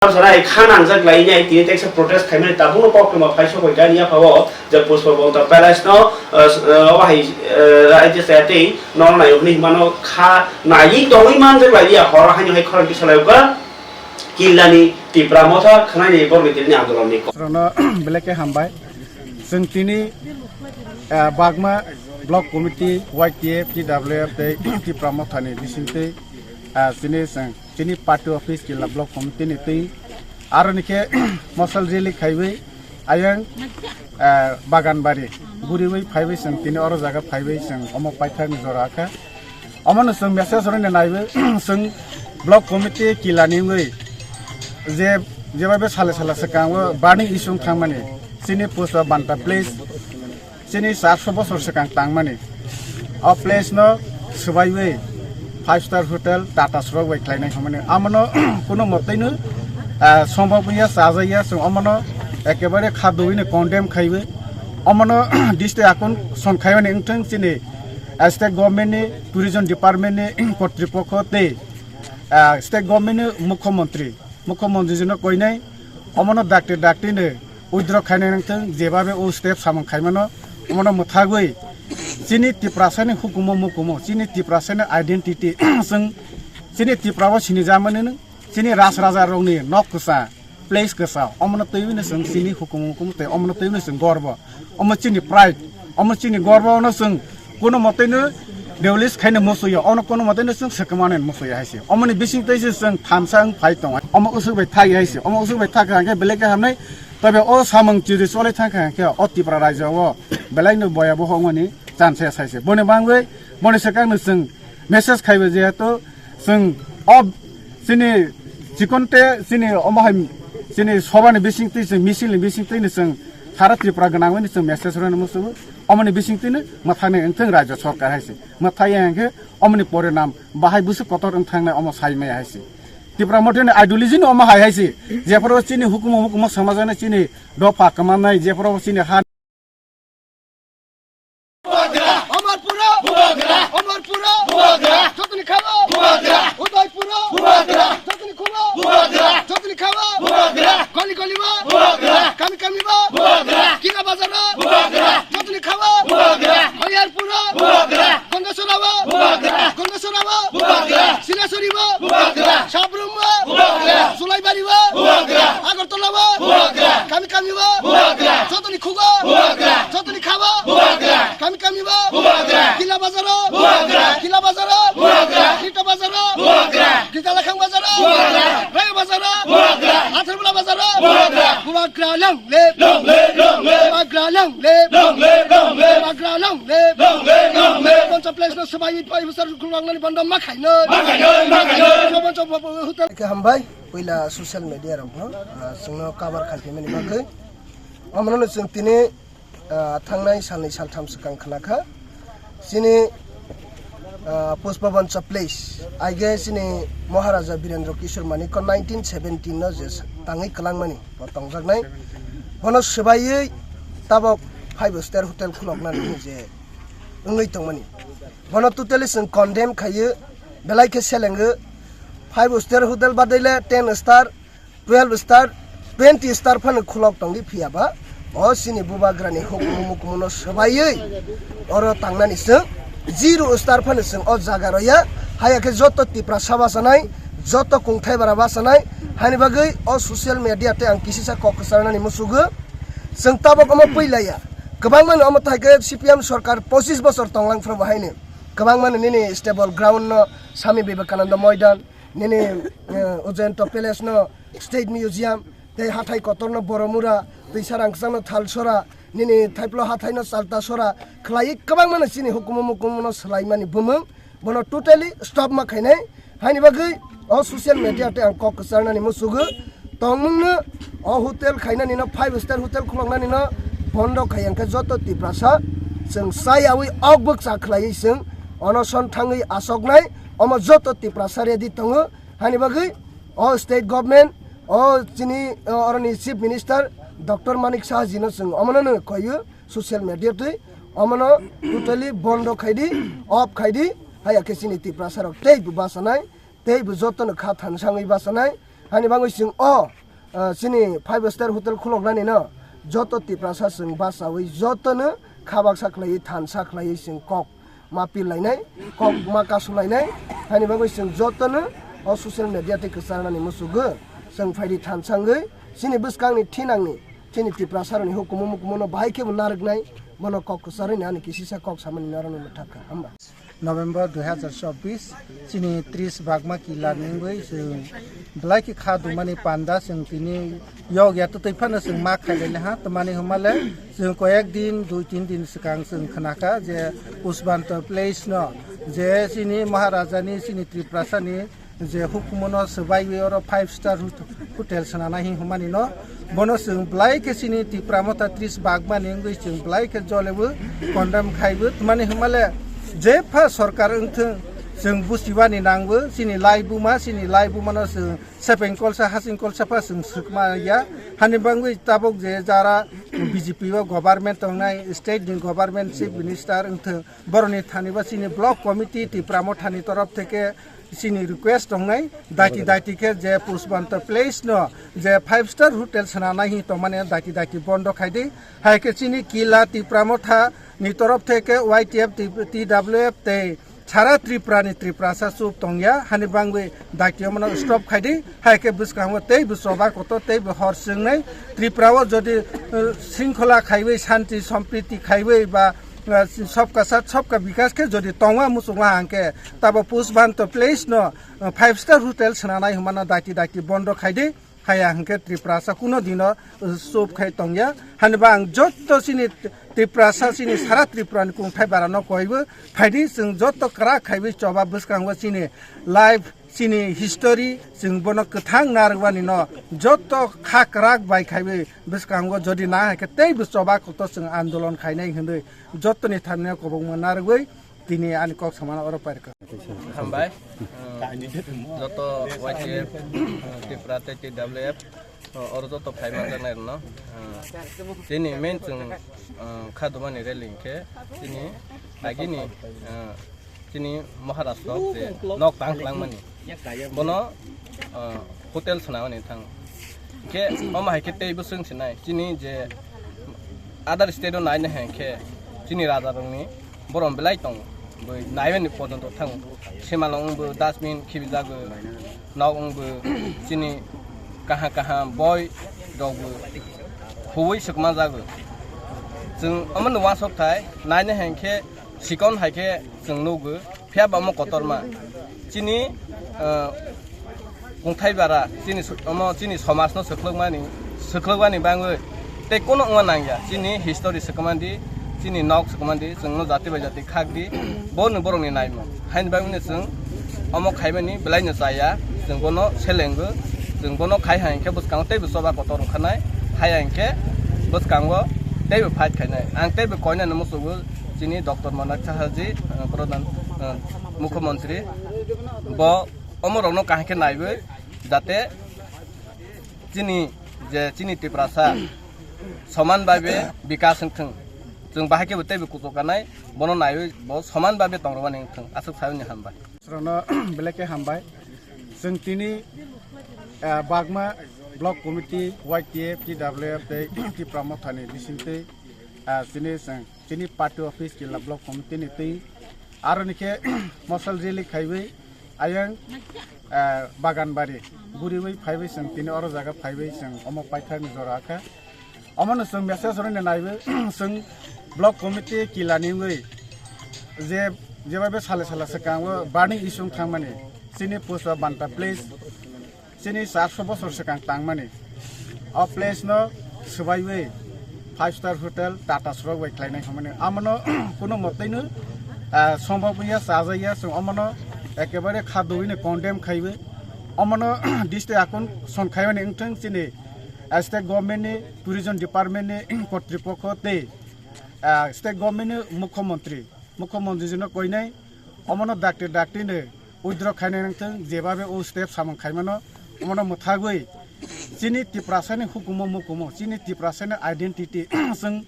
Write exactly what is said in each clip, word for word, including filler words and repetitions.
Sarai kha nangjak lai nai tini teksa protest khaimani tabukno koktwma phai sokoi kha niya phao je Pushpa Bonta Palace no, eh, s-, eh, wahai, eh, raijya chaya tei nono nai hwnwi himano kha naiwi tongwi manjak lai ya horo haino hai khorang kisa lai ukha Killani Tipra Motha khwnai ni borok ni tini andolon ni ko. Rono belai khe hambai. Chwng tini, eh, Bagma Block Committee, Y T F, T W F tei Tipra Motha ni bisingtwi, eh, chini chwng chini party office Killa Block Committee ni twi aro ni khe mosal rally khaiwi ayang, eh, Baganbari guriwi phaiwi chwng tini oro jaga phaiwi chwng omo paithak ni jora kha. Omo no chwng message rwna naiwi chwng Block Committee Killa ni wngwi je, jeba be sale sale swkang o burning issue wng thangmani chini Pushpa Bonta Palace. Chini charso bosor swkang tangmani o place no swbaiwi five star hotel Tata srok bai khlainai hwnmani. Amono kuno motwino, ah, sombok wngya, chajakya, chwng omono ekebare kha duwino condemn khaiwi omono district akon son khaimani wngthwng chini, ah, state government ni tourism department ni kotripokho tei, ah, state government ni mukhyamantri, mukhyamantri jino koinai omono dakti dakti no withdraw khainai nangthwng, jebabe o step samung khaimano, omono mwthagwi chini Tiprasani hukumu mukumu, chini Tiprasani identity, chwng chini Tipra o sinijamani, chini ras raja rokni nok kwsa, place kwsa, omono twiwino chwng chini hukumu mukumu tei omono twiwino chwng gorbo, omo chini pride, omo chini gorbo, ono chwng Kuno moteno release khaina musuya, ono kuno moteno chwng swkmani musuya hai se. Omoni bising tei se chwng thansa wng phai tongo. Omo usuk bai thak hai se, omo usuk bai thak kha hwnkhe belai khe hamnai. Tobe o samung chiri cholai thang kha hwnkhe o Tipra rajyo o belai no boya boho wngmani chance sai se. Boni bangwi boni swkang no chwng message khaibo, jehetu chwng o chini chikon te chini omo hai chini sobani bising twi chwng misil ni bising twi no chwng sara Tripura gwnangwi no chwng message rwna musugo. Omoni bisingtwino mwthangni wngthang rajya sorkar hai se. Mwthai ya hwnkhe omoni porinam bahai bwswk kotor wngthangnai omo sai maya hai se. Tipra Mothani ideology no omo hai hai se. Jephuru chini hukumu mukumu samajani chini dopha kwmannai, jephuru chini ha Amarpura! Bubagra! Amarpura! Bubagra! Jotoni khabo! Bubagra! Udaipura! Bubagra! Jotoni khubo! Bubagra! Jotoni khabo! Bubagra! Goli goli bo! Bubagra! Kami kami bo! Bubagra! Kila bazar bo! Bubagra! Jotoni khabo! Bubagra! Hoyarpura! Bubagra! Gondasora bo! Bubagra! Gondasora bo! Bubagra! Silasori bo! Bubagra! Sabrum bo! Bubagra! Sulaibari bo! Bubagra! Agartala bo! Bubagra! Kami kami bo! Bubagra! Jotoni khugo! Bubagra! Jotoni khabo! Bubagra! Kami kami bo! Bubagra! Kila bazaro! Bubagra! Kila bazaro! Bubagra! Rita bazaro! Bubagra! Gita lakhang bazaro! Bubagra! Rayo bazaro! Bubagra! Atharmula bazaro! Bubagra! Bubagra long live! Long live! Long live! Bubagra long live! Long live! Long live! Bubagra long live! Long live! Long live! Boncha place no swbai pai bwsar khulwang nani bondo ma khaino. Ma khaino, ma khaino. Boncha hotel. Ke hambai, puila social media rok no, ah, chwngno cover khaiphaimani bagwi. Omono chwng tini ah, thangnai salni saltham swkang khna kha. Chini, ah, Pushpabhavan Place, aige chini Maharaja Birendra Kishore Manikya nineteen seventeen no je tangwi kwlangmani bo tongjaknai. Bono swbaiwi tabok five star hotel khuloknani je wngwi tongmani. Bono totally chwng condemn khaio, belai khe selengo. Five star hotel badai le ten star, twelve star, twenty star phano khulok tongdi phiya ba o chini bubagrani hukumu mukumuno swbaiwi oro tangnani chwng zero star phano chwng o jaga roya. Haya khe joto Tiprasa bachanai, joto kungthai bara bachanai, hani bagwi o social media tei ang kisisa kok kwcharnani musugo. Chwng tabok omo puilaya, kwbangmano omo thai khe C P M sorkar pochis bochor tonglang phuru bo haino kwbangmano nini stable ground no Swami Vivekananda Moidan, nini, eh, Ujjayanta Palace no State Museum, tei hathai kotor no Boromura, tei sarang kwchang no Thalsora, nini Thaiplo hathai no Chaltasora, khlaiwi kwbangma no chini hukumu mukumu no swlaimani bumung, bono totally stop ma khainai. Haini bagwi o social media tei ang kok kwcharnani musugo, tongmung no o hotel khainani no, five star hotel khuloknani no bondo khai, hwnkhe joto Tiprasa chwng chayawi ok bwkcha khlaiwi chwng onoson thangwi asoknai. Omo joto Tiprasa ready tongo, hani bagwi o state government, o chini, o oroni chief minister Doctor Manik Saha jino chwng omono no koiyo social media twi, omono totally bondo khaidi, off khaidi, haya khe chini Tiprasa rok tei bo bachanai, tei bo joto no kha thansangwi bachanai. Hani bagwi chwng o, ah, chini five star hotel khuloknani no joto Tiprasa chwng bachawi jotono kha baksa khlaiwi thansa khlaiwi chwng kok ma pillainai, kok ma kasulainai. Hani bagwi chwng jotono o social media tei kwcharnani muchugwi chwng phaidi thansa wngwi chini bwskangni thinangni chini Tiprasarokni hukumu mukumu no bahai khebo narwknai, bono kok kwcharwi ani kisisa kok samani narwknai mwthakha. Hamba. November dui hazar chobbish, chini tris bagma kila nungwi chwng belai khe kha dumani panda chwng tini yog ya twtwi phano chwng ma khailai ha, twmani hwnmale chwng koyek din, dui tin din swkang chwng khnakha je Pusbanto Place no je chini Maharajani, chini Tiprasani je hukumono swbaiwi oro five star hot-, hotel swnanai hin hwnmani no, bono chwng belai khe chini Tipra Motha tris bagmani wngwi chwng belai khe jolebu condemn khaibu, twmani hwnmale jepha sorkar wngthwng chwng buchiwani nangbu, chini lai buma, chini lai bumano chwng sepeng kolsa, hasing kolsa pha chwng swkma ya, hani bangwi tabuk je jara B J P o government tongnai, state ni government chief minister wngthwng, boroni thani bo chini block committee Tipra Mothani torof theke chini request tongnai, daiti daiti khe je Pusbanto Place no je five star hotel swnanai hi tongmani daiti daiti bondo khaidi, hai khe chini kila Tipra Motha ni torof theke Y T F, T W F tei sara Tripura ni Tiprasa chup tongya, hani bangwi daiti omono stop khaidi, hai khe bwskango tei bo choba kotor tei bo hor chwngnai Tripura o jodi, eh, sringkhola khaiwi, shanti sompriti khaiwi ba, eh, sobka sat sobka bikas khe jodi tongma muchungma hangkhe tabo Pusbanto Place no, eh, five star hotel swnanai hwnmano daiti daiti bondo khaidi, haya hwnkhe Tiprasa kuno dino, eh, chup khai tongya. Haniba ang jotto chini Tiprasa, chini sara Tripura ni kungthai bara no koibo phaidi, chwng jotto kwrak khaiwi choba bwskango chini life, chini history, chwng bono kwthang narwkmani no jotto kha kwrak bai khaiwi bwskango jodi na hai khe tei bo choba kotor chwng andolon khainai hwnwi jottoni thani no kwbangma narwgwi tini ani kok samano oro pairwkha. Hambai, joto Y T F, Tripura tei T W F, oro joto phai manjaknai rokno. Chini main chwng kha dumani rally hwnkhe chini agini, chini Maharashtra je nok tang kwlangmani, bono, ah, hotel swnamani thang. Hwnkhe omo hai khe teibo chwng sinai, chini je other state o naina hai khe chini raja rokni borom belai tongo, boi naimani pojonto thango. Simalong wngbo dustbin khibijago, nok wngbo chini kaham kaham boi rokbo huwi swkma jago. Chwng omono uansuk thai naina hai khe sikon hai khe chwng nugo, phiya ba omo kotorma. Chini, ah, kungthai bara, chini so-, omo chini somaj no swkhlwkmani, swkhlwkmani bangwi tei kono wngma nangya. Chini history swkmandi, chini nok swkmandi, chwngno jati bai jati khakdi, bo no borokni naimung. Haini bagwino chwng omo khaimani belaino chaya, chwng bono selengo, chwng bono khai hai hwnkhe bwskango teibo choba kotor wngkhanai, haya hwnkhe bwskango teibo fight khainai. Ang teibo koinani muchungo chini Doctor Manik Saha ji, eh, Pradhan, eh, Mukhyamantri, bo omorokno kaham khe naiwi, jate chini je chini Tiprasa soman bhabe bikas wngthwng, chwng bahai khe bo teibo kuchuk kanai, bono naiwi bo soman bhabe tongrwmani wngthwng, aswk sayoni hambai. Srono belai khe hambai. Chwng tini, eh, Bagma Block Committee, Y T F, T W F tei Tipra Mothani bisingtwi, eh, chini chwng chini party office Kila Block Committee ni twi aroni khe mosal rally khaiwi ayang, eh, Baganbari guriwi phaiwi chwng tini oro jaga phaiwi chwng omo paithakni jora kha. Omono chwng message rwna naiwi chwng Block Committee Kila ni wngwi je, jebaibe sale sale swkango burning issue wng thangmani chini Pushpabanta Place chini charso bosor swkang tangmani. O place no swbaiwi five star hotel Tata surok bai khlainai hwnmani. Amono kuno motwino, ah, sombok wngya, chajakya, chwng omono ekebare kha dowino condemn khaiwi omono district akon son khaimani wngthwng chini, ah, state government ni tourism department ni kotripokho tei, ah, state government ni mukhyamantri, mukhyamantri jino koinai omono dakti dakti no withdraw khainai wngthwng, jebabe o step samung khaimano omono mwthagwi chini Tiprasani hukumu mukumu, chini Tiprasani identity chwng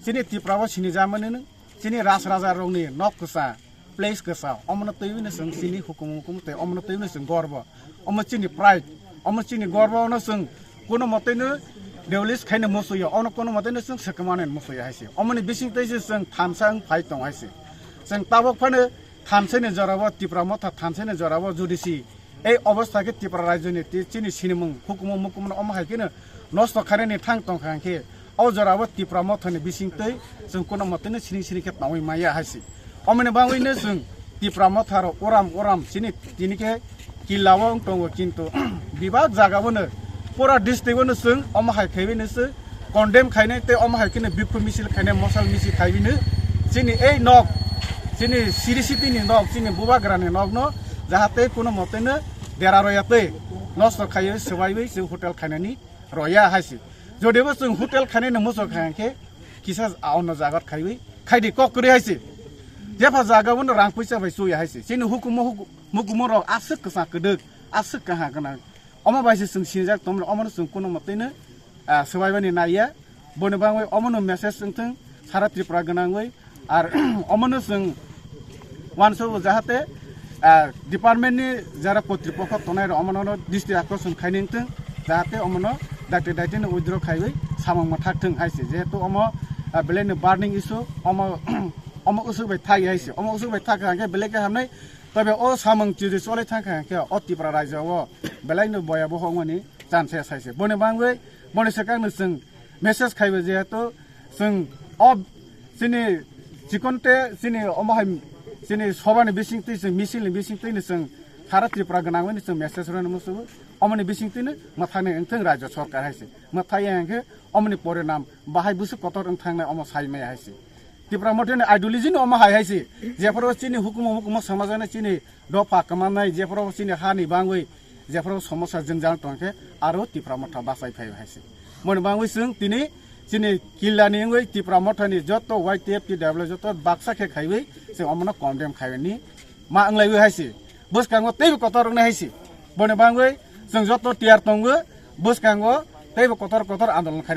chini Tipra o sinijamani, chini ras raja rokni nok kwsa, place kwsa, omono twiwi no chwng chini hukumu mukumu tei omono twiwi no chwng gorbo, omo chini pride. Omo chini gorbo ono chwng kuno moteno deolis khaino musuyo, ono kuno moteno chwng swkmano musuyo hai se. Omoni bising tei se chwng thansa wng phai tong hai se. Chwng tabok phano thansa ni jorabo Tipra Motha thansa ni jorabo jodi si ei obostha khe Tipra rajyoni ti chini sinimung hukumu mukumu omo hai kheno nosto khainani thang tong kha khe o jorabo Tipra Mothani bising tei chwng kuno moteno siring siring khe tongwi maya hai se. Omoni bangwino chwng Tipra Motha rok uram uram chini tini khe killa o wng tongo, kintu bibak jaga bono pura district bono chwng omo hai khaiwi no se condemn khainai tei omo hai kheno bikhu misil khainai mosal misil khaiwi no chini ei nok chini siri siti ni nok chini bubagra ni nok no jahate kuno moteno dera roya tei nosto khaiwi swbaiwi chwng hotel khainani roya hai se. Jodibo chwng hotel khainani muchung kha khe kisa a ono jagat khaiwi khaidi kok kwrwi hai se. Jepha jaga bono rang puisa bai chuya hai se. Chini hukumu huku-, mukumu rok aswk kwsa kwdwk, aswk kaha gwnang. Omo bai se chwng sinijak tongmani, omono chwng kuno moteno, ah, swbaibani naiya. Boni bangwi omono message wngthwng sara Tripura gwnangwi. Ar omono chwng uansukgo jahate, ah, department ni jara kotripokho tongnai rok omono district akorsong khainwi wngthwng, jahate omono daite daite no withdraw khaiwi samung mwthak thwng hai se. Jehetu omo, ah, belai no burning issue, omo, omo usuk bai thak hai se. Omo usuk bai thak kha khe belai khe hamnai. Tobe o samung chiri cholai thang kha khe o Tripura rajyo o belai no boya boho wngmani chance sai se. Boni bangwi, boni swkang no chwng message khaibo, jehetu chwng o chini chikonte chini omo hai chini sobani bisingtwi chwng misil ni bisingtwi ni chwng sara Tripura gwnangwi ni chwng message rwna musugo. Omoni bisingtwi no mwthangni wngthwng rajyo sorkar hai se. Mwthai ya hwnkhe omoni porinam bahai bwswk kotor wngthangnai omo sai maya hai se. Tipra Mothani ideology no omo hai hai se. Jephuru chini hukumu mukumu samajani chini dopha kwmannai, jephuru chini hani bangwi, jephuru somosa jwngjal tongkhe aro Tipra Motha bachai phai hai se. Moni bangwi chwng tini chini killani wngwi Tipra Mothani joto Y T F T W joto baksa khe khaiwi chwng omono condemn khaiwi ni ma wnglaiwi hai se. Bwskango teibo kotor wngnai hai se. Boni bangwi chwng joto tiyar tongo, bwskango teibo kotor kotor andolon khai